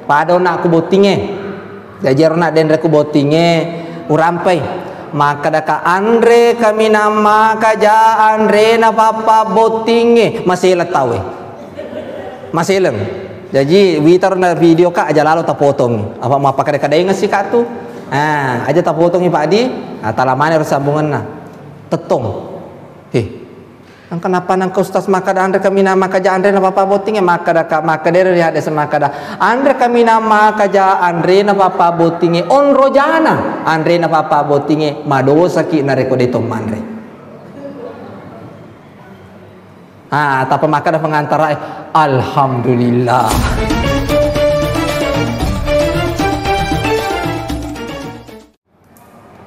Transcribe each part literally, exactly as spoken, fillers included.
Pada onakku bottingnge. Jaji ero nak denre ku bottingnge, urampai. Makkadaka anre kaminang makaja anrena pappa bottingnge. Maseleng tauwe. Maseleng. Jaji witaro na video ka aja lalo tapotongi. Apa mappakada-kadaingeng si ka tu. Ah, aja tapotongi Pak Di. Ah, tala maneng ro sambungenna. Tettong. He. Engka nappa nengka ustaz makkada anre kaminang makaja anrena pappa bottingnge, makkada ka, makkada ero ri hadis makkada anre kaminang makaja anrena pappa bottingnge onrojana anrena pappa bottingnge madosaki narekko de to manre. Ah, tappa makkada pengantara e, alhamdulillah.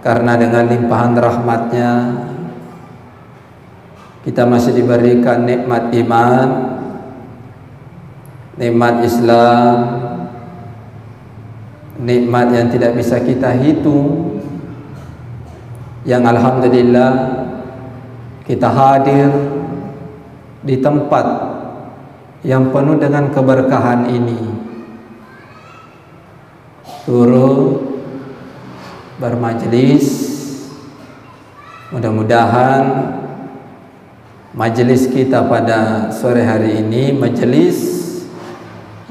Karena dengan limpahan rahmatnya, kita masih diberikan nikmat iman, nikmat Islam, nikmat yang tidak bisa kita hitung, yang alhamdulillah kita hadir di tempat yang penuh dengan keberkahan ini. Turut bermajelis. Mudah-mudahan majelis kita pada sore hari ini majelis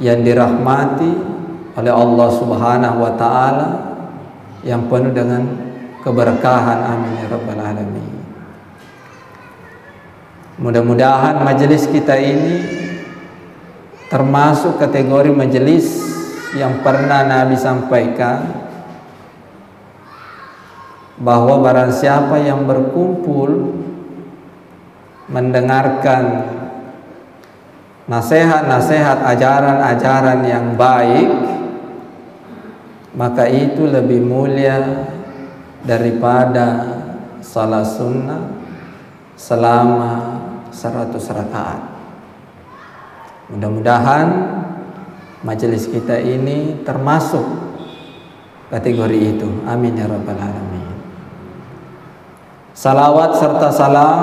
yang dirahmati oleh Allah Subhanahu wa Ta'ala, yang penuh dengan keberkahan. Amin ya Rabbal 'Alamin. Mudah-mudahan majelis kita ini termasuk kategori majelis yang pernah Nabi sampaikan, bahwa barang siapa yang berkumpul mendengarkan nasihat-nasihat, ajaran-ajaran yang baik, maka itu lebih mulia daripada salat sunnah selama seratus rakaat. Mudah-mudahan majelis kita ini termasuk kategori itu. Amin ya rabbal alamin. Salawat serta salam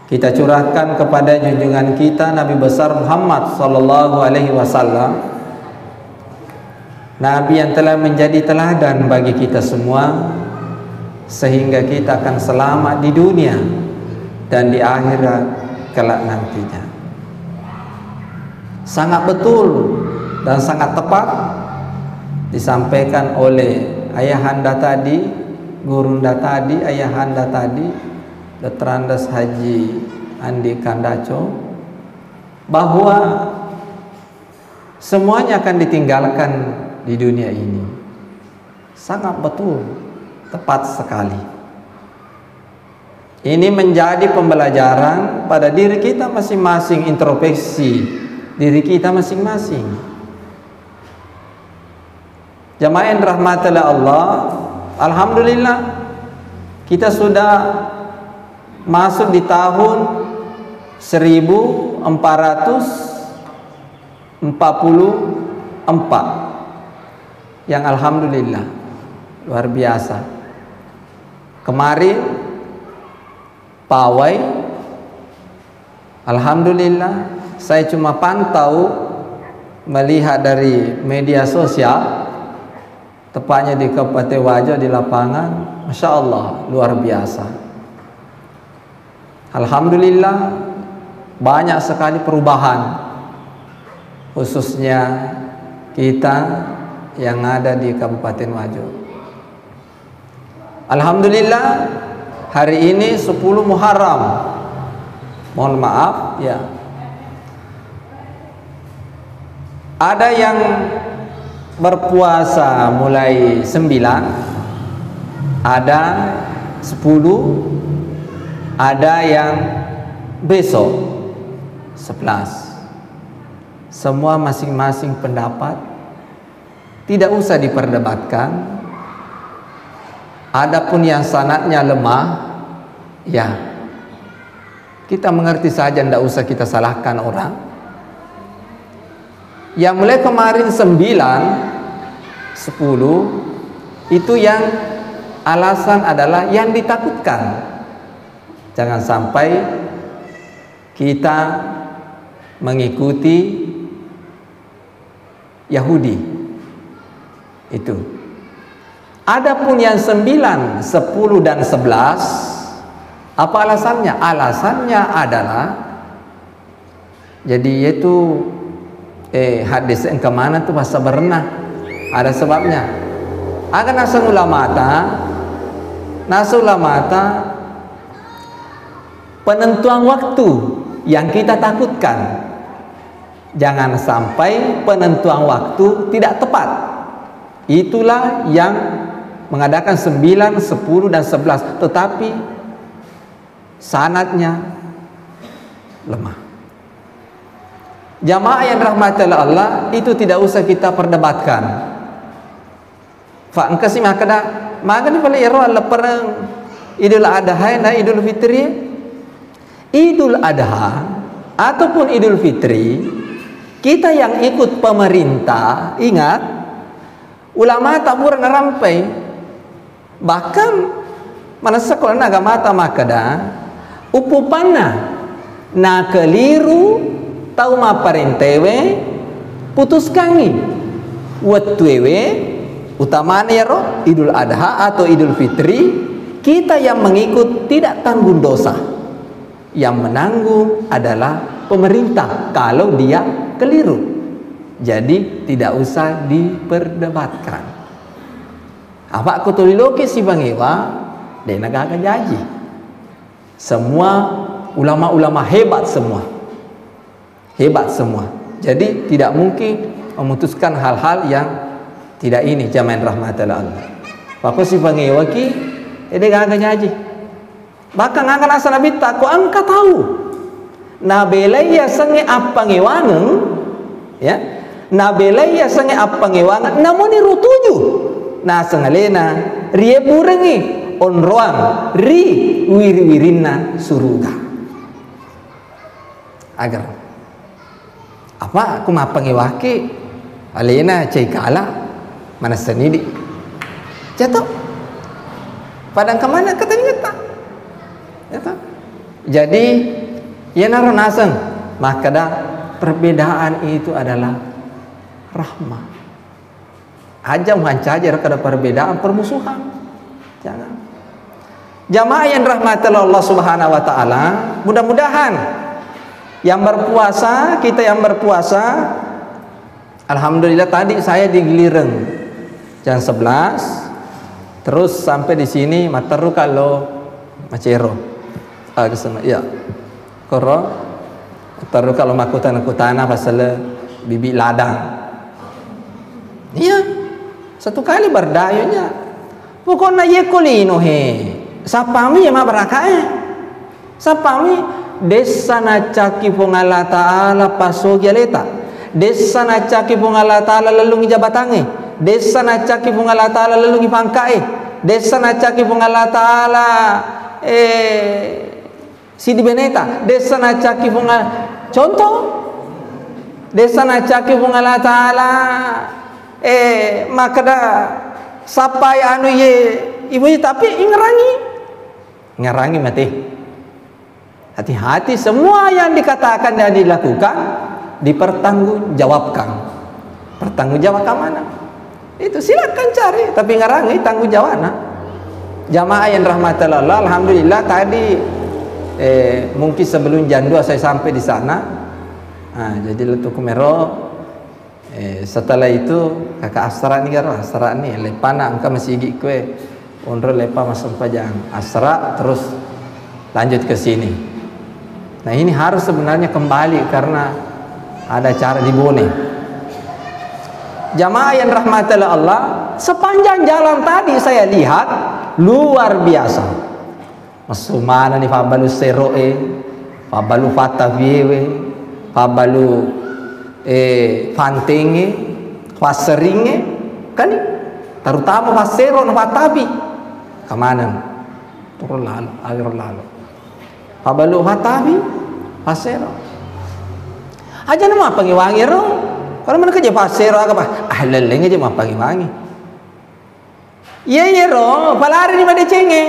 kita curahkan kepada junjungan kita Nabi besar Muhammad sallallahu alaihi wasallam, Nabi yang telah menjadi teladan bagi kita semua, sehingga kita akan selamat di dunia dan di akhirat kelak nantinya. Sangat betul dan sangat tepat disampaikan oleh ayahanda tadi, gurunda tadi, ayahanda tadi, Doktor Andes Haji Andi Kandaco, bahwa semuanya akan ditinggalkan di dunia ini. Sangat betul, tepat sekali. Ini menjadi pembelajaran pada diri kita masing-masing, introspeksi diri kita masing-masing. Jamaah yang dirahmati oleh Allah, alhamdulillah, kita sudah masuk di tahun seribu empat ratus empat puluh empat, yang alhamdulillah luar biasa. Kemarin pawai, alhamdulillah, saya cuma pantau, melihat dari media sosial, tepatnya di Kabupaten Wajo, di lapangan, masya Allah, luar biasa. Alhamdulillah, banyak sekali perubahan, khususnya kita yang ada di Kabupaten Wajo. Alhamdulillah, hari ini sepuluh Muharram. Mohon maaf, ya. Ada yang berpuasa mulai sembilan, ada sepuluh, ada yang besok sebelas. Semua masing-masing pendapat, tidak usah diperdebatkan. Adapun yang sanadnya lemah, ya, kita mengerti saja, ndak usah kita salahkan orang. Yang mulai kemarin sembilan, sepuluh, itu yang alasan adalah yang ditakutkan. Jangan sampai kita mengikuti Yahudi. Itu. Adapun yang sembilan, sepuluh, dan sebelas, apa alasannya? Alasannya adalah, jadi, yaitu, eh, hadis engka mana tu bahasa berenah. Ada sebabnya. Aga naseng ulamata, naseng ulamata, penentuan waktu yang kita takutkan. Jangan sampai penentuan waktu tidak tepat. Itulah yang mengadakan sembilan, sepuluh, dan sebelas. Tetapi sanadnya lemah. Jamaah yang dirahmati oleh Allah, itu tidak usah kita perdebatkan. Fa engkasi makkeda, magani pale iyaro alleppereng Idul Adha na Idul Fitri? Idul Adha ataupun Idul Fitri, kita yang ikut pemerintah, ingat, ulama ta pura narampai. Bahkan, manessa ko lalenna agamata makkeda, upuppanna nakeliru tau mapparentewe, putuskangngi wettuewe, utamana iyaro Idul Adha atau Idul Fitri, kita yang mengikut tidak tanggung dosa. Yang menanggung adalah pemerintah kalau dia keliru. Jadi, tidak usah diperdebatkan. Apa ko tuli loki sibangewa, de' nagaga jaji. Semua ulama-ulama hebat semua. Hebat semua. Jadi, tidak mungkin memutuskan hal-hal yang tidak ini, jamaah yang dirahmati oleh Allah. Pako sibangewa ki, eh, de' gaga jaji. Bahkan aga naseng Nabitta, ko engka tau nabelai yasengnge appangewangeng, ya, nabelai yasengnge appangewangeng, namuni rutuju naseng alena, riebburengngi onroang ri wiri-wirinna suruga. Agar apa ku mappangewaki alena cai kala manessani di. Jato. Padang kemana katanya ta? Jato. Jadi, iyanaro naseng makkeda perbedaan itu adalah rahmah. Aja mancaji ada perbedaan, permusuhan. Jangan. Jamaah yang dirahmati oleh Allah Subhanahu wa Ta'ala, mudah-mudahan yang berpuasa, kita yang berpuasa, alhamdulillah, tadi saya di Gelireng jam sebelas, terus sampai di sini, matteru kalau Macero. Ah, ke sana, iya. Koro, terus kalau makkutana-kutana pasal bibi ladang. Iya, satu kali berdayunya. Pokokna yekko lino he, sappami ya mabarakae. Sappami, dessa nacaki Puang Allah Ta'ala pasogi aleta. Dessa nacaki Puang Allah Ta'ala lellungi jabatange. Dessa nacaki Puang Allah Ta'ala lellungi pangkae. Dessa nacaki Puang Allah Ta'ala, eh, sidi beneta, dessa nacaki Puang Allah. Contoh, dessa nacaki Puang Allah Ta'ala, eh, makkeda sappai anu ye, ibu, tapi ingerangi. Ingerangi mate. Hati-hati, semua yang dikatakan dan dilakukan dipertanggungjawabkan. Pertanggungjawabkan mana? Itu silakan cari, tapi ngarangi tanggung jawabna. Jamaah yang dirahmati Allah, alhamdulillah tadi, eh, mungkin sebelum jam dua saya sampai di sana. Nah, jadi lettu kumero, eh, setelah itu kakak asra ni garo, asra ni leppana engka masigi kue. Onro lepa massempajang asra, terus lanjut ke sini. Nah, ini harus sebenarnya kembali karena ada acara di Bone. Jamaah yang dirahmati oleh Allah, sepanjang jalan tadi saya lihat luar biasa. Messu manenni fabbalu sero'e, fabbalu fattafiewe, fabbalu, eh, fantengnge, fasseringnge, kan? Terutama fassero na fattafi. Kemaneng? Turun lalo, agar lalo. Fabbalu fattafi, fassero. Aja na mappangi-wangi ro. Kalau mana kerja fassero aga, Pak? Ah, leleng aja mappangi-wangi. Iya, iyaro, palarini madecengnge.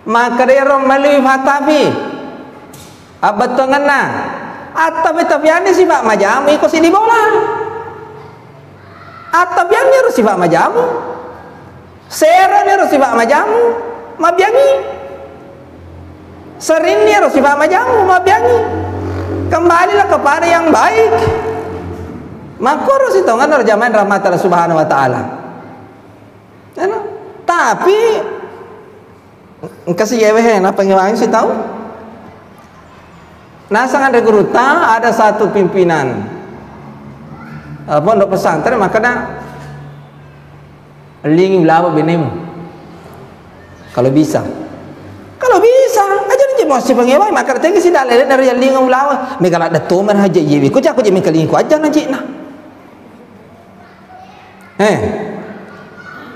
Makkeda iyaro malui fattafi. Abbettuangenna. Attafi-tafianni sipa' majama iko siddi bola. Attabiangngi ro sifa majamu. Serenni ro sifa majamu, mabbiangngi. Serinni ro sifa majamu, mabbiangngi. Kembalilah kepada yang baik. Makkoro sitongenna ro jamaah rahmat Allah Subhanahu wa Ta'ala. Anu, tapi engka si yewe he, napengewangi si tau. Nasang anre gurutta, ada satu pimpinan, eh, pondok pesantren, makkeda, "Ellingi ulawa benemu. Kalau bisa." Kalau bisa, aja ni jemo si pengewai, maka tegi si dalele dari ellingi ulawa. Mega ladde tomer haja iyewe. Ko jako je mengkalingi ko aja na jikna. Eh.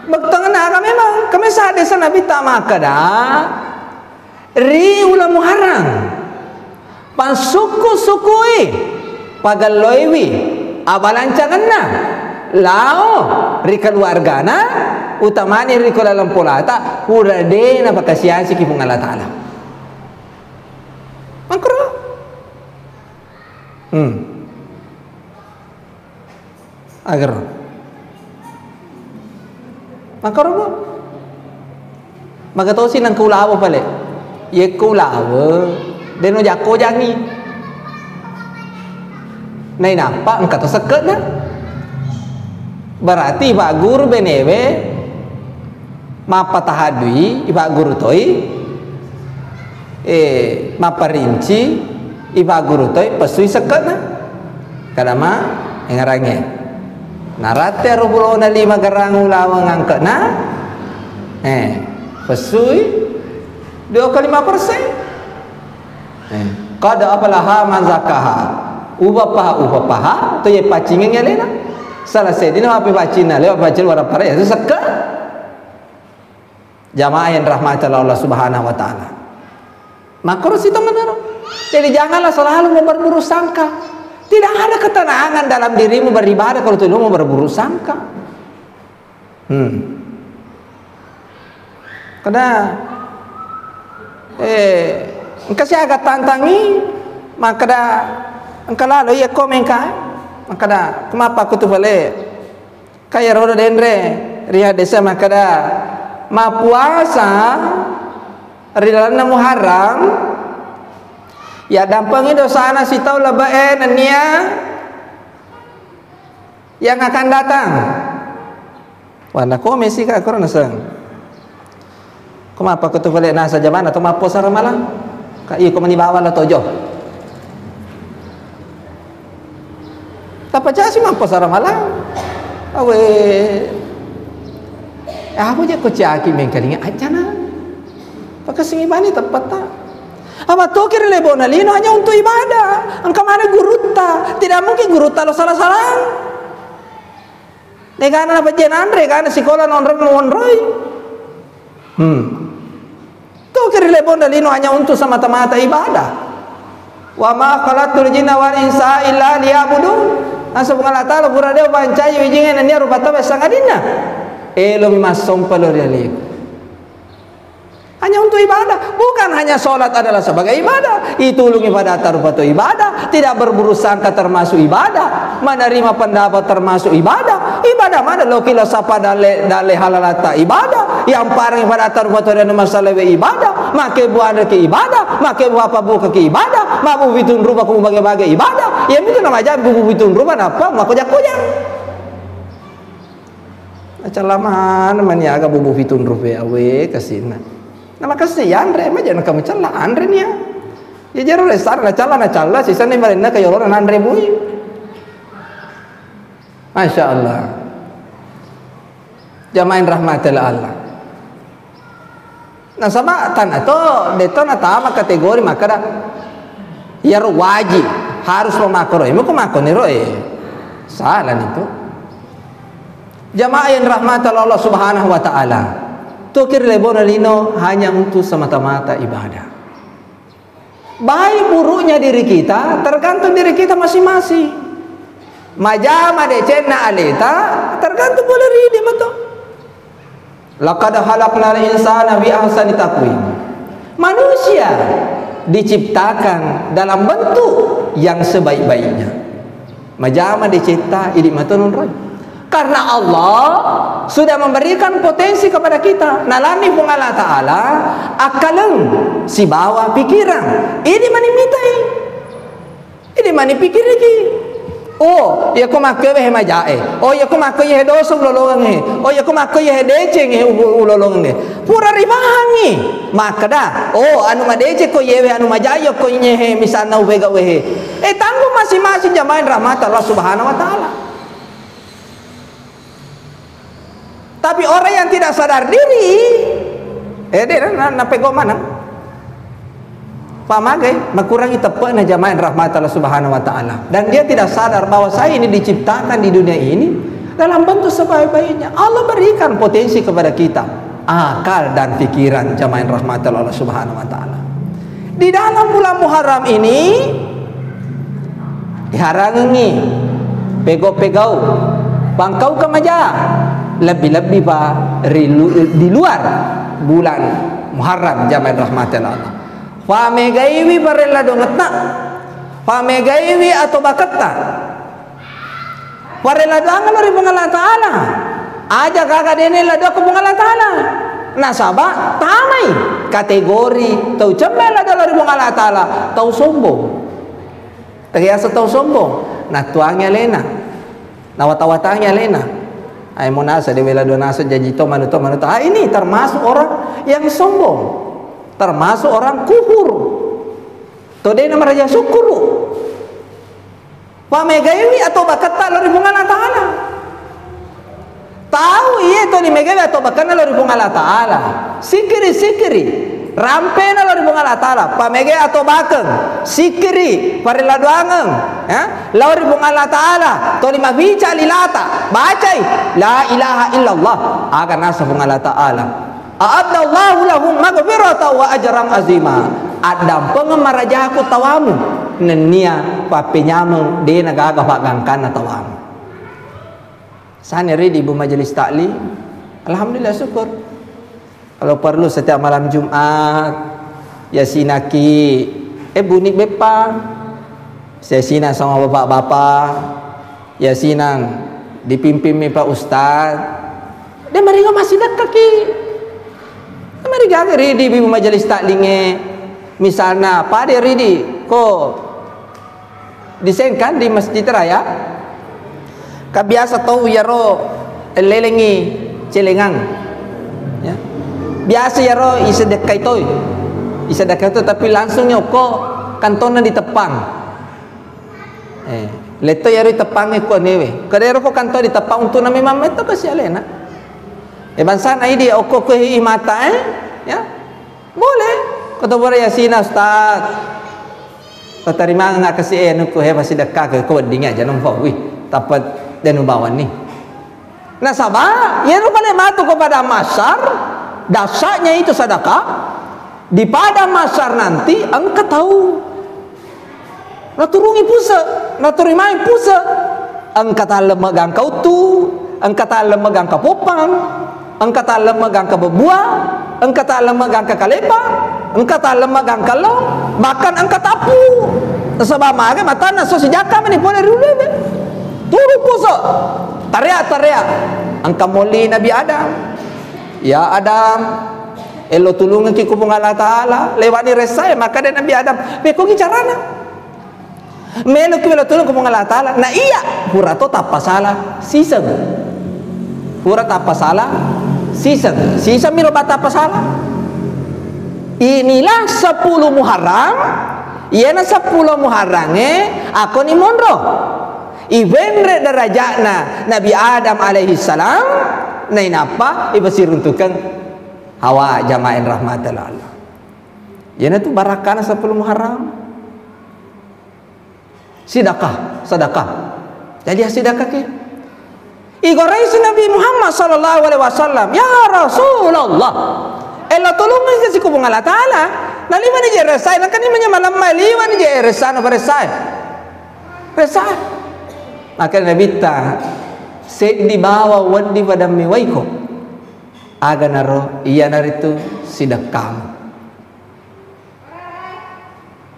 Bettuanna aga memang, kami sadde sa Nabi ta makkeda, ri uleng Muharram, pansukku-sukkui, pagelloiwi, abalancangenna, lao ri keluargana, utamani ri ko laleng polata, pura de napakasiasiki Puang Allah Ta'ala. Makkoro? Hmm. Agaro. Makkoro, Bu? Maga tosi nengka ulawa pale. Yekko ulawa, de no jakko jangi. Nainappa engka to sekke'na. Berarti ipagguru benewe, mappatahadui, ipagguru toi, eh, mapparinci, ipagguru toi, pessui sekke'na. Kada ma engarangnge. Naratte aro pulona lima garang ulaweng angke'na, eh, pessui dua koma lima persen. Eh, qad aflaha man zakkaha. Upapaha, upapaha, to ye pacingengi alena. Salah sedina mape pacinna, lewa pacin wara pare, ya sekke. Jamaah yang dirahmati oleh Allah Subhanahu wa Ta'ala. Makkoro sitongenna ro. Jadi, janganlah selalu mau berburuk sangka. Tidak ada ketenangan dalam dirimu beribadah kalau tidak mau berburuk sangka. Hmm. Kada, eh, engka siaga tantangi, makkeda, engka lalo iya komen ka, makkeda, "Kumappa kutu pale?" Ka iyaro denre ri hadese makkeda, mappuasa ri lalenna Muharram, yaddampengi dosana sitaung lebe'e nennia yang akan datang. Wah, nakomesi ka koro naseng. Ko mappa ko tu fale nasa jamana to mapposa ramalang. Ka iko mani bawang la tojo. Tapacasi mapposa ramalang. Awe. Apa je ko ciaki mengkalinga acana. Pakasing ibani teppetta. Apa toki ri lebona lino hanya untuk ibadah. Engka mana gurutta. Tidak mungkin gurutta lo salah-salah. Egana napajje nanre, egana sikola nonroi monroi. Hmm. Toki ri lebona lino hanya untuk semata-mata ibadah. Wa ma khalaqtul jinna wal insa illa liya'budun. Nasaba Puang Allah Ta'ala pura de upancai wijingnge nennia rupa tau sangadinna. Elomi massompa lo ri aleku. Hanya untuk ibadah. Bukan hanya sholat adalah sebagai ibadah. Itulung ibadatta rupa to ibadah. Tidak berburuk sangka termasuk ibadah. Menerima pendapat termasuk ibadah. Ibadah mana loki lo sapa dalle, dalle halalatta ibadah. Yang parang ibadatta rupa to dan masalah ibadah. Make buah rezeki ibadah. Make buah apa buka ke ibadah. Mabu fitun rupa ku bage-bage ibadah. Ya itu nama aja bubu fitun rupa napa mako jakoja. Nacalla maneng mani aga bubu fitun rupe awe kasina. Na makessing yanre, maja na kamu calla anre nia. Ya jero lesar nacalla, nacalla, sisana marenna ka yolona nanre mui. Masya Allah. Jamaah yang rahmati Allah. Nasaba tanato, deto natama kategori makkeda, iyaro wajib, harus memakkoro. Mako makkoniro, eh. Salah nitu. Jamaah yang dirahmati oleh Allah Subhanahu wa Ta'ala. Toki ri lebona lino hanya untuk semata-mata ibadah. Baik buruknya diri kita tergantung diri kita masing-masing. Majama decenna aleta tergantung pole ri idi mato. Laqad khalaqnal insana fi ahsani taqwim. Manusia diciptakan dalam bentuk yang sebaik-baiknya. Majama decetta idi mato nonroi. Karena Allah sudah memberikan potensi kepada kita. Nalani Puang Allah Ta'ala akkaleng sibawa pikiran. Ini mani mitai. Ini mani pikiriki. Oh, iya ko makko he majae. Oh, iya ko makko he dosa ulolongengnge. Oh, iya ko makko he deceng he u-, ulolongengnge. Pura ripahangi. Makkeda, oh, anu madeceng ko yewe anu majae ko inye he misalna upegau he. Eh, tanggung masing-masing jamaah rahmat Allah Subhanahu wa Ta'ala. Tapi orang yang tidak sadar diri, eh, dia na, na, napego maneng. Paham aga? Makurangi teppe'na jamaah rahmat Allah Subhanahu wa Ta'ala. Dan dia tidak sadar bahwa saya ini diciptakan di dunia ini dalam bentuk sebaik-baiknya. Allah berikan potensi kepada kita, akal dan pikiran jamaah rahmat Allah Subhanahu wa Ta'ala. Di dalam bulan Muharram ini, diharangengngi pegau-pegau, pangkau kemaja, lebih-lebih pa ri lu-, di luar bulan Muharram, jamaah rahmati Allah. Famegaiwi parella dongetta, famegaiwi atau baketta. Parella doang lo ri Puang Allah Ta'ala. Aja gaga dene la doa ke Puang Allah Ta'ala. Nasaba tamai kategori tau cemme la doa lo ri Puang Allah Ta'ala, tau sombong. Terbiasa tau sombong. Natuangi alena. Nawata-watangi alena. Ai monasa de wela doa nasa janji to manu to manu to. Ah, ini termasuk orang yang sombong. Termasuk orang kufur. To dena maraja syukuru. Pamegaiwi atobaketta lao ri Puang Allah Ta'ala. Tau iye toni megaiwi atobakkenna lao ri Puang Allah Ta'ala. Sikiri, sikiri. Rampena lao ri Puang Allah Ta'ala. Pamegai atobakeng. Sikiri. Parella doangeng. Ya? Lao ri Puang Allah Ta'ala. Toni mabica lilata. Bacai. La ilaha illallah. Aga nasa Puang Allah Ta'ala. A'addallahu lahum maghfiratan wa ajran azima. Addampengeng marajaku tawamu, nennia pappenyameng de nagaga paggangkanna tawamu. Sani ridi Ibu Majelis Taklim, alhamdulillah syukur. Kalau perlu setiap malam Jumat, yasinaki, eh, buni beppa, yasinang sama bapak-bapak, yasinang dipimpin mi Pak Ustaz. De mariga massidekka ki. De mariga ridi Ibu Majelis Taklingnge. Misalna, pada ridi ko disengkan di Masjid Raya. Ka biasa tau yaro lelengi celengang. Ya. Biasa yaro isedekkai toi. Isedekkai toi, tapi langsung nyoko kantonna di Teppang. Eh, letto yaro iteppangnge ko anewe. Kada ero ko kanto diteppang untukna memang metto kasi alena. Eh, bangsana idi okko ko i mata, eh? Ya. Boleh. Ko to bore yasina, Ustaz. Katarimangeng kasi, eh, anu ko he pasidekka ko weddingngi aja nompa wi. Tappa denu bawani. Nasaba, iyaro pale matu ko padang mahsyar, dahsyatnya itu sedekah, di padang mahsyar nanti engka tau naturungi puse, naturimai puse, engka tallemme gangka uttu, engka tallemme gangka poppang, engka tallemme gangka bebbua, engka tallemme gangka kalepa, engka tallemme gangka lo, bahkan engka tappu. Nasaba maga matanna so sijakka mani pole ri ulue. Turu puse. Tarea-tarea. Engka molli Nabi Adam. Ya Adam, elo tulungengki ku Puang Allah Ta'ala. Lewani ressae, makkeda Nabi Adam, pekongi carana. Meloki melo tulung ku Puang Allah Ta'ala. Na iya, pura to tappa sala siseng. Pura tappa sala siseng. Siseng miro ba tappa sala. Inilah sepuluh Muharram. Iyana sepuluh Muharrangnge akoni monro. Iwenre derajatna Nabi Adam alaihi salam, nainappa ipasiruntukeng Hawa, jamaah rahmatillah. Iyanatu barakkana sepuluh Muharram. Sidakah, sedekah. Jadi sidakah ke? Igoraisi Nabi Muhammad sallallahu alaihi wasallam, "Ya Rasulullah, elo tulungngi kasi ku Puang Allah Ta'ala." Naliwani je ressae, nakani manya malemma liwani je ressana paressae. Ressae. Maka Nabitta, "Seddi bawa weddi pada mewaiko." Aga naro, iyanaritu sidekkamu.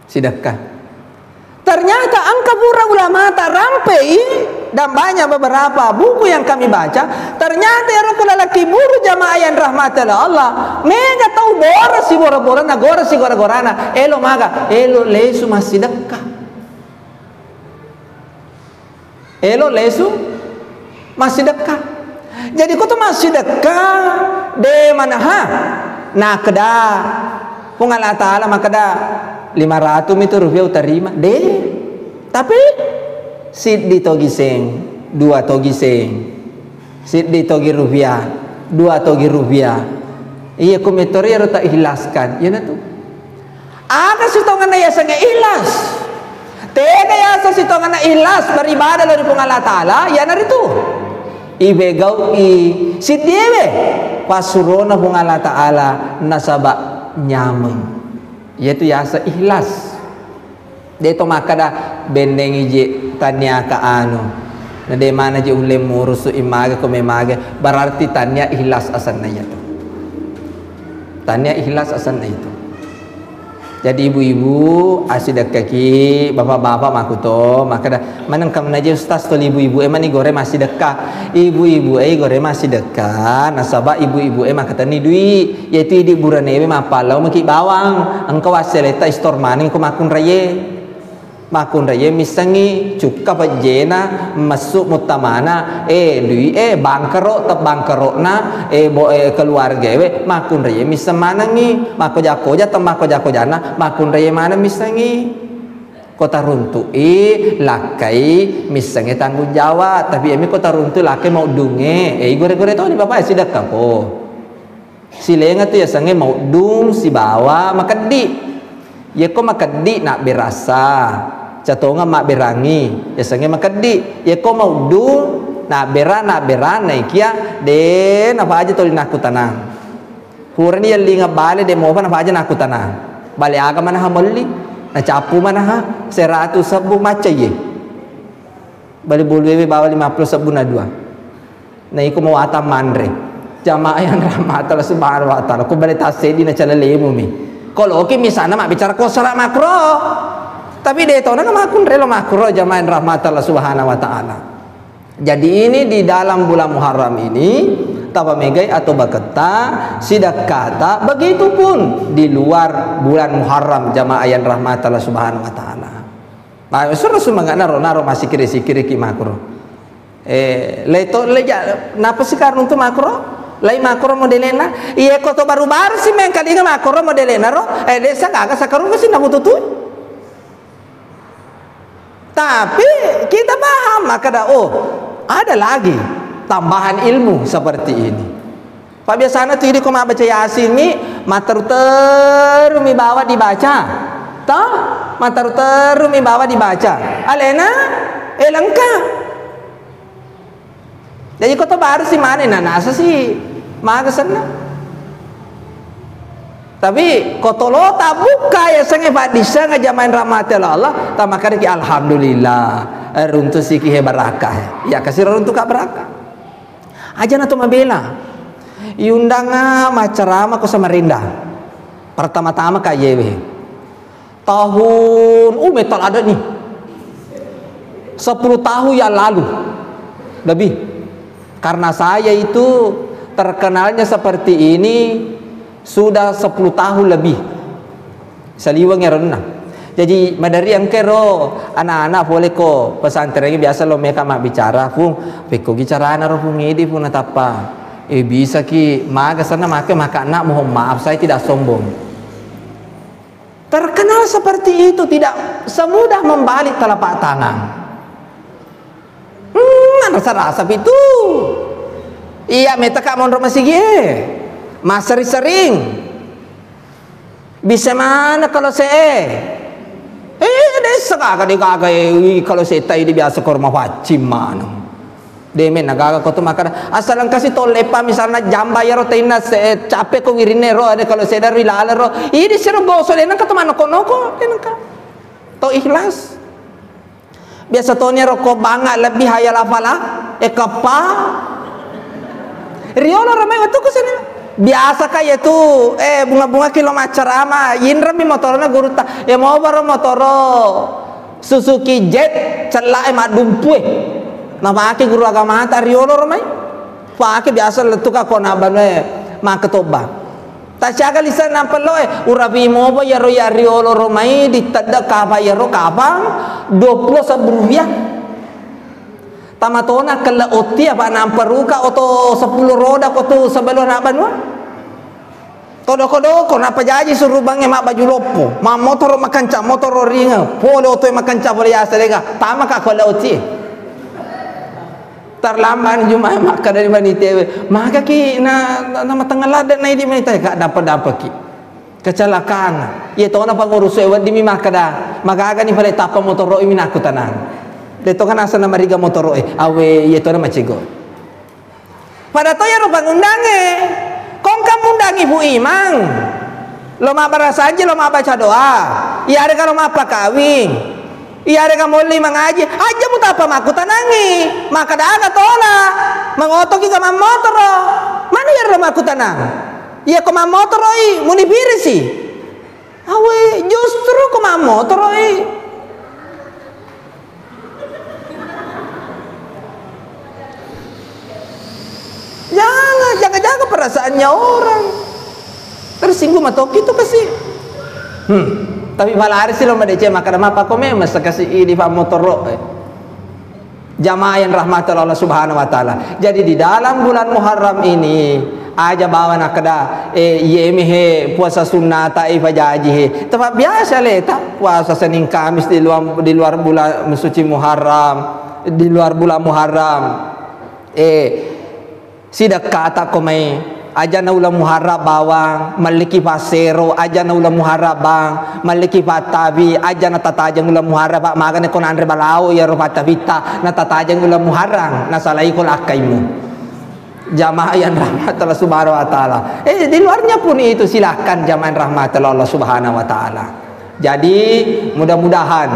Sidekka. Ternyata Engka pura ulamata rampei, dan banyak beberapa buku yang kami baca, ternyata ero ku lalaki buru jamaah yang rahmati oleh Allah, mega tau boro siboro-borona, gora sigora-gorana, elo maga, elo lesu massidekka. Elo lesu massidekka. Jadi ko to massidekka, de manaha. Nakkeda Puang Allah Ta'ala makkeda, "Lima ratu mi tu rupiah utarima." De. Tapi siddi togi seng, dua togi seng. Siddi togi rupiah, dua togi rupiah. Iya, ko mettori ero ta ikhlaskan. Iya na tu. Aga sitongenna yasengnge ikhlas? Tega yaseng sitongenna ikhlas beribadah lao ri Puang Allah Ta'ala, iyanaritu ipegau'i siddiewe passurona Puang Allah Ta'ala nasaba nyameng. Iyatu yaseng ikhlas. De to makkeda bennengi je tanniaka anu. Na de mana je ulle murusu image ko memage, berarti tannia ikhlas asenna iyatu. Tannia ikhlas asenna itu. Jadi ibu-ibu, assidekkaki, bapak-bapak makkuto, makkeda, "Maneng kam naje ustaz toli ibu-ibu e mani gore massidekka." Ibu-ibu e gore massidekka, nasaba ibu-ibu e makkatenni dui, yaitu idi buranewe mappallau maki bawang, engka wasseletta istor maneng ko makkunraie. Makkunraie missengngi cukka pejjena, messu muttamana, eh, dui e bangkero, tebbangkerokna, eh, bo-, eh, keluargaewe, makkunraie misseng manengngi, makkoja-koja, temmakkoja-kojanna, makkunraie maneng missengngi. Ko taruntu'i lakkai missengnge tanggung jawab, tapi emi ko taruntu'i lakkai mauddungnge, eh, gore-gore toni bapak sidekka ko. Silenga tu yasengnge mauddung sibawa makeddi. Yekko makeddi nabberasa, catongeng mabberangngi, yasengnge makeddi. Yekko mauddung nabbera, nabbera naikia de nafaja toli nakkutanang. Purani yellinga bale de mopa nafaja nakkutanang. Bale aga manaha melli, nacappu manaha seratu sebbu maccaie. Bale boluewe bawa lima puluh sebbu na dua. Na iko mawatang manre. Jamaah yang rahmat Allah Subhanahu wa Ta'ala. Ko bale tassedi na cala lemu mi. Ko loki misalna mabbicara ko sara makro. Tapi de tona makkunre lo makro jamaah yang rahmat Allah Subhanahu wa Ta'ala. Jadi ini di dalam bulan Muharram ini, tapamegai atau baketta, sidekkata, begitupun di luar bulan Muharram jamaah yang rahmat Allah Subhanahu wa Ta'ala. Nah, suro sumangana ro naro masikiri-sikiri ki makro. Eh, leto leja, napa sih karung tu makro? Lai makro modelena? Iya, ko to baru-baru sih mengkalinga makro modelena ro. Eh, desa gaga sakarung sih nabututu. Tapi kita paham, maka ada, oh, ada lagi tambahan ilmu seperti ini. Pabbiasana tu idi ko mabbaca Yasin mi, matteru-teru mi bawa dibaca. Toh? Matteru-teru mi bawa dibaca. Alena, eh, lengkap. Jadi ko to baru si mane na nasa si maga senna. Tapi ko tolo tabukka yasengnge paddisseng jamaah rahmati Allah, tamakkedaki alhamdulillah, eh, runtu siki he barakah. Ya kasih runtu ka barakah. Aja na to mabela. Iundanga maccarama ko Samarinda. Pertama-tama ka yewe. Tahun, uh, metal ada nih. Sepuluh tahun yang lalu. Lebih. Karena saya itu terkenalnya seperti ini sudah sepuluh tahun lebih. Saliweng erenna. Jadi, madari engke ro anak-anak pole ko pesantren biasa lo meka mabbicara, "Pung, pekko gi carana ro, Pung, idi, Pung, natappa." Eh, bisa ki, maga sana make maka anak, mohon maaf, saya tidak sombong. Terkenal seperti itu, tidak semudah membalik telapak tangan. Hmm, rasa-rasa pitu. Iya, metaka monro masigi e. Maseri-sering. Bisa mana kalau se e? Eh, desa kagak deh kagak e. Kalau se tai di biasa ke rumah pacim mana. Demen na gaga ko tu makkada, asal engkasi tollepa misalna jamba iyaro tainna se-, cappe ko wirinne ro, ada kalau sedar ri laleng ro, idi siro goso, de nengka to manoko-noko, de nengka. To ikhlas. Biasa toni ro ko banga lebbi hayal afala, e kappa. Riolo ramai wettu ko sini. Biasa ka iya tu, eh, bunga-bunga ki lo maccarama, yinremi motorona gurutta, ya mau baro motoro. Suzuki Jet, cella'e maddumpue. Napake guru agamata riolo romai. Pake biasa lettu ka ko na banue makketobba. Tasiaga lise nampelloe, urapi mopa iyaro iya riolo romai ditedde kapa iyaro kapang dua puluh sebbu rupiah. Tamatona kelle otti apa namperuka oto sepuluh roda ko tu sebelum na banua. Todoko-doko, napajaji surubangnge mabbaju loppo, mammotoro makanca, motoro ringe, pole otoe makanca, pole yase dega, tamaka ko lao ci. Terlambat Jumae makkeda ri manitewe, magaki na, na, na matengnga ladde na idi manitae, ka dampeng-dampengki. Kecelakaan. Iye tona pangurusue weddimi makkeda, magagani pale tappa motoro imi nakkutanang. De to kan asana mariga motoro e, awe iye tona macego. Pada to iyaro pangundangnge. Kongka mundangi Bu Imang. Lo mabbarasanji, lo mabbaca doa. Iyarega lo mappakawing. Iyarega molli mangaji. Aja mutappa makkutanangi. Makkeda aga tola. Mangotoki ka mammotoro. Mani iyaro makkutanang. Iya ko mammotoroi, muni pirisi. Awe, justru ko mammotoroi. Jangan, jaga-jaga perasaannya orang. Tersinggung matoki tu kasi. Hmm. Tapi palari si lo madece makkeda mapako memang sekasi idi fa motoro. Jamaah yang rahmati Allah Subhanahu wa Ta'ala. Jadi, di dalam bulan Muharram ini, aja bawa nakkeda, eh, iyemi he puasa sunnata ipajaji he. Tempat biasa le, tak puasa Senin Kamis di luar, di luar bulan suci Muharram, di luar bulan Muharram. Eh, Sidekkata ko mai, ajana uleng Muharram bawang, malliki passero, ajana uleng Muharram bang, malliki pattabi, ajana tatajeng uleng Muharram, Pak, magane ko nanre balao iyaro pattabitta, na tatajeng uleng Muharram, nasalai ko lakkaimu. Jamaah yang rahmat Allah Subhanahu wa Ta'ala. Eh, di luarnya pun itu silakan jamaah yang rahmat Allah Subhanahu wa Ta'ala. Jadi, mudah-mudahan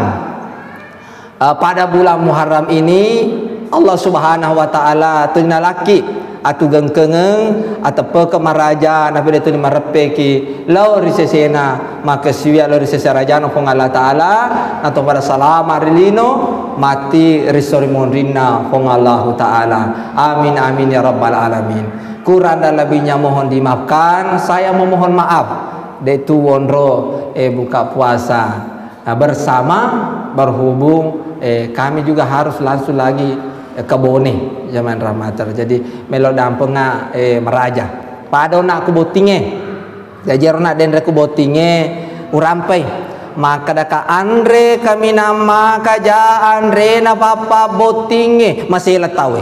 Eh, pada bulan Muharram ini, Allah Subhanahu wa Ta'ala tuli nalakki atugengkengeng, ateppekeng maraja, napeda tuli mareppeki lao ri sesena, makkasiwiang lao ri sese arajana Puang Allah Ta'ala, nato pada salama ri lino, matti ri sori monrinna Puang Allahu Ta'ala. Amin, amin, ya rabbal alamin. Kurang dan lebihnya mohon dimaafkan, saya memohon maaf. De tu wonro, eh, buka puasa. Nah, bersama, berhubung, eh, kami juga harus langsung lagi, eh, ke Bone, zaman Ramadan. Jadi, melo dampenga, eh, maraja. Pada onna ku bottinge. Jaji, ero na denre ku bottinge, urampai. Makkeda ka anre kaminang makaja anrena pappa bottinge. Masela tawe.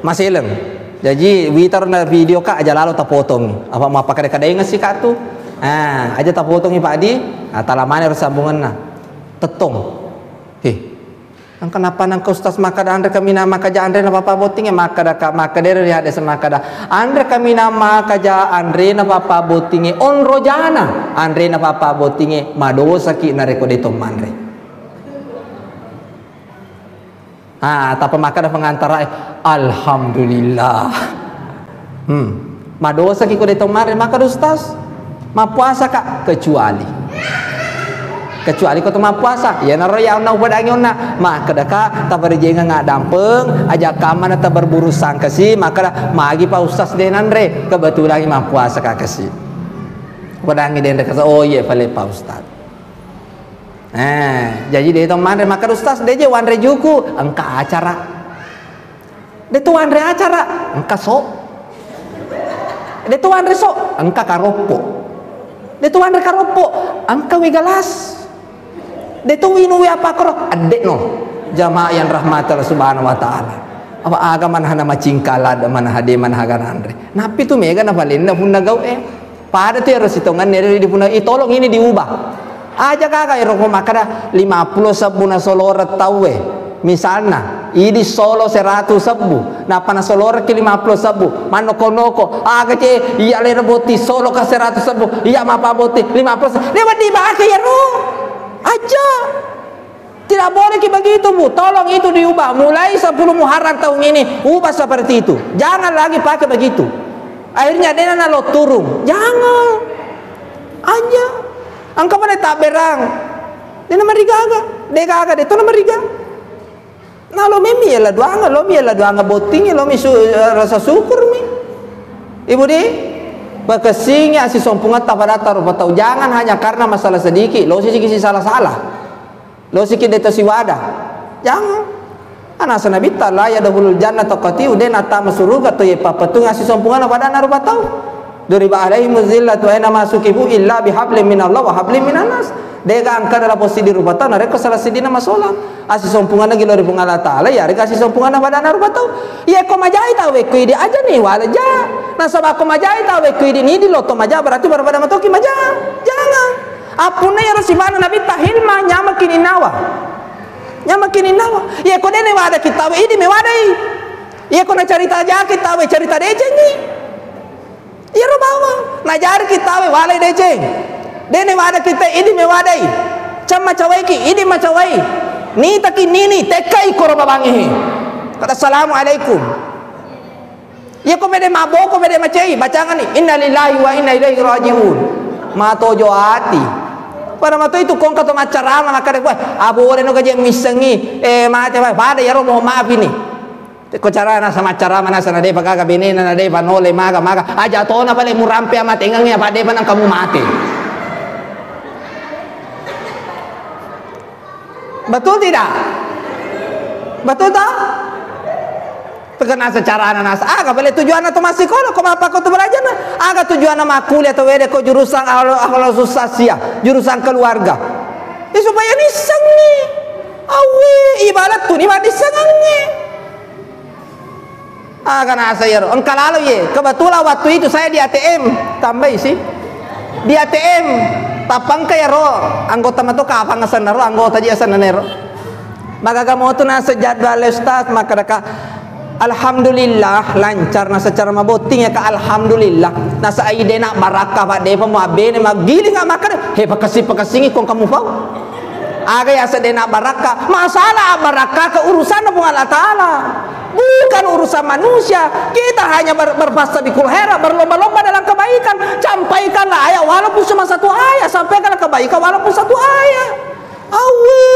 Maseleng. Jaji, witaro na video ka, aja lalo tapotongi. Apa mappakade-kadengeng si ka tu. Ah, aja tapotongi, Pak Di. Ah, tala maneng ro sambungenna. Tettong. He. Engka nappa nengka ustaz makkeda anre kaminang makaja anre na papa bottinge, makkeda ka, makkeda ri hadis makkeda, anre kaminang makaja anre na papa bottinge, onro jana anre na papa bottinge, madosaki narekko de to manre. Ah, tappa makkeda pengantara, eh, alhamdulillah. Hmm. Madosaki ko de to manre, makkeda ustaz. Mappuasa ka, kecuali. Kecuali ko to mappuasa, iyanaro ya onna upadangi onna. Makkeda ka, taparejengeng addampeng, aja kamma na taberburu sangkasi, makkeda magi pa ustaz de nanre, kebetulan mappuasa ka kasi. Upadangi denre kasi, oh iye pale pa ustaz. Eh, jaji de to manre, makkeda ustaz, de je wanre juku, engka acara. De to wanre acara, engka so. De to wanre so, engka karoppo. De to wanre karoppo, engka we galas. De to winu we apa koro, adde no. Jamaah yang rahmat Allah Subhanahu wa Ta'ala. Apa aga manaha na macingkala, ada manaha de manaha gananre. Nappi tu mega na palenna punna gau e. Pada tu ero sitonganna ero di punna, "Ih, tolong ini diubah." Aja kaka ero ko makkeda lima puluh sebbu na soloreng tauwe. Misalna, idi solo seratu sebbu, nappa na solorekki lima puluh sebbu, mannoko-noko, aga ce, iya lero botting solo ka seratu sebbu, iya mapa botting lima puluh sebbu. Dia wedding bake ero. Aja. Tidak boleh ki begitu, Bu. Tolong itu diubah. Mulai sepuluh Muharram tahun ini, ubah seperti itu. Jangan lagi pakai begitu. Akhirnya dia nalo turun. Jangan. Aja. Engka mana tak berang. De' namarigaga, de' gaga, de' to namariga. Na lo memmi yella duanga, lo mi yella duanga bottingi, lo mi su-, rasa syukur mi. Ibu di, pakessingi assisompungetta padatta rupa tau. Jangan hanya karena masalah sedikit, lo sisiki si salah-salah. Lo siki de' to siwada. Jangan. Anasa Nabitta, "La yadkhulul jannata qati'u", de' nattama suruga to ye pappatunga assisompungana padanna rupa tau. "Duriba alaihimuz zillatu aina ma sukifu illa bihablin minallah wa hablin minan nas." De'ga engka dalam posisi di rupa tau, narekko salah siddina masolang. Assisompungana gilo ri Puang Allah Ta'ala, yarega assisompungana padanna rupa tau. Ye ko majai tau wekku idi aja ni wala ja. Nasaba ko majai tau wekku idi ni di lotto maja, berarti pada-pada matoki maja. Jangan. Appunna yaro sifana Nabitta hilma, nyamaki ninnawa. Nyamaki ninnawa. Ye ko de' ne wada kittawe idi mewadai. Ye ko nacarita jaki tawe carita decengi. Iyaro bawang. Najari kittawe walai deceng. De' ne wada kitta idi mewadai. Cam macawaiki, idi macawai. Nitaki nini, tekkai koro babangi. Kada assalamualaikum. Iya ko mede maboko, mede macei, bacangani, "Innalillahi wa inna ilaihi raji'un." Matojo ati. Pada mato itu kongka to maccarama makkada, "Wah, abole no gaje missengi, eh, mate, wah, pada yaro mohon maaf ini." Ko carana sa maccarama nasa na depa gaga benena, na depa nole maga, maga. Aja tona pale murampe amatengengi apa depa nang kamu mate. Betul tidak? Betul tak? Terkena secara anak nasa. Aga pale tujuanna to massikola, ko mapakko tu belajarna. Aga tujuanna makkuliah to wede ko jurusan ahlo-, ahlo susah sia, jurusan keluarga. Ya, supaya nissengi. Awi, ibarat tu ni madissengengi. Aga nasa iyaro, engka lalo iye. Kebetulan waktu itu saya di A T M, tambai si. Di A T M, tappa engka iyaro anggota mato kapang asenna ro, anggota ji asenna nero. Magaga motu nasa jadwal Ustaz, makkadaka, "Alhamdulillah, lancar nasa cara mabotting ya, Kak, alhamdulillah." Nasa ai dena barakka, Pak, depa mu abbene, maggiling, nggak makan, he, pakessing-pakessingi kong kamu pau. Aga yaseng dena barakka? Masalah barakka ke urusanna Puang Allah Ta'ala. Bukan urusan manusia. Kita hanya ber-, berfastabiqul khairat, berlomba-lomba dalam kebaikan. Sampaikanlah ayat walaupun cuma satu ayat. Sampaikanlah kebaikan walaupun satu ayat. Awi.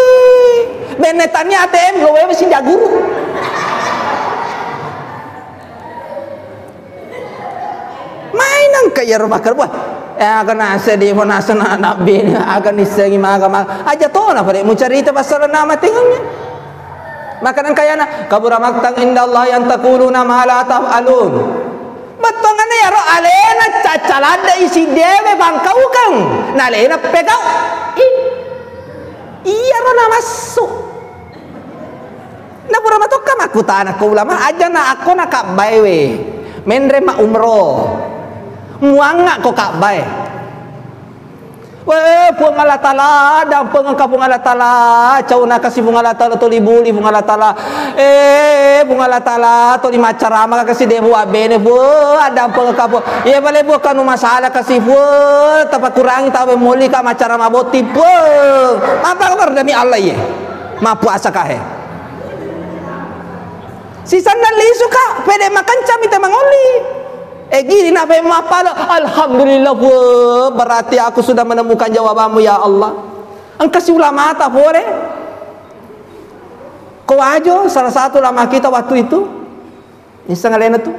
Benetannya A T M, lo wewe sinja guru. Mainang ka iyaro makkeda, wah, eh, aga nase di mo nasena anak bini, aga nissengi maga, maga. Aja tona pade mucarita pasal nama tinggalnya. Maka nang kayana, "Kabura maqtan indallahi an taquluna ma la taf'alun." Bettuanganna iyaro alena caccaladde isi dewe bangkaukeng, nalena pegau. Ih. Iyaro namassu. Napura matokka makkutana ko ulama, aja na akko na kabbae we. Menre ma umroh. Muangnga ko kabbae. We, Puang Allah Ta'ala, dampengka Puang Allah Ta'ala, cauna kasi Puang Allah Ta'ala, toli buli Puang Allah Ta'ala. Eh, Puang Allah Ta'ala, toli maccarama kasi debu abene, Puang, dampengka, Puang. Iya bale, Puang, kanu masalah kasi, Puang, tapakurangi tawe moli ka maccarama botti, Puang. Apa kabar demi Allah, iye? Mappuasa kahe. Sisenna lisu ka, pede makencang mita mangolli. Eh, gini na pe mappala, "Alhamdulillah, Puang, berarti aku sudah menemukan jawabanmu, ya Allah." Engka si ulamata pole. Ko Wajo, salah satu ulama kita waktu itu. Isseng alena tu.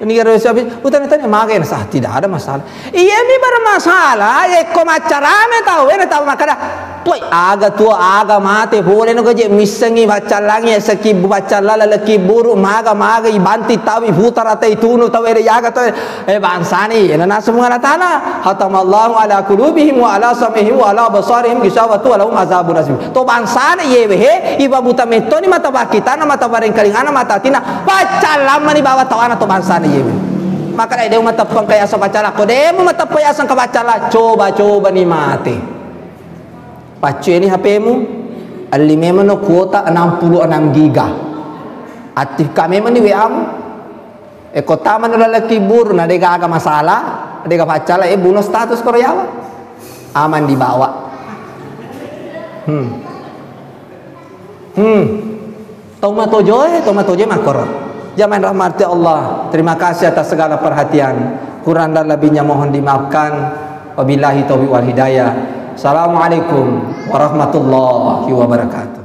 Ini kira siapa? Utang-utang maga na sah, tidak ada masalah. Iya, mi bermasalah, ya, ko maccarame tau, ena tau makkada, "Poi, aga tuo, aga mate, pole no gaje missengi, baccallangi, ya, sekibbu baccalla, lalekiburu, maga, maga, ibanti tau, iputara tai tunu tau, ere yaga tau, eh, bangsani, ya, nanasu Puang Allah Ta'ala, khatamallahu ala qulubihim wa ala sam'ihim wa ala absarihim ghishawatu wa lahum azabun azim." To bangsana iyewe he, ibabuta mettoni mata bakkitana, mata barengkalingana, mata atina, paccallang mani bawang tawana to bangsana iyewe. Maka dai, de' mateppeng ka yaseng paccallang, ko de' mu mateppeng yaseng ka paccallang, coba-coba ni mate. Paccueni H P-mu, elli memang no kuota enam puluh enam giga. Aktifkan memang ni W A-mu. E, ko tamani laleng kiburu, na de' gaga masalah, de' gaga paccala, e, buno status koro yawa. Aman dibawa. Hmm. Hmm. Tau matojoe, tau matojoe makkoro. Jamaah rahmati Allah, terima kasih atas segala perhatian. Kurang dan lebihnya mohon dimaafkan. Wabillahi taufiq wal hidayah. Assalamualaikum warahmatullahi wabarakatuh.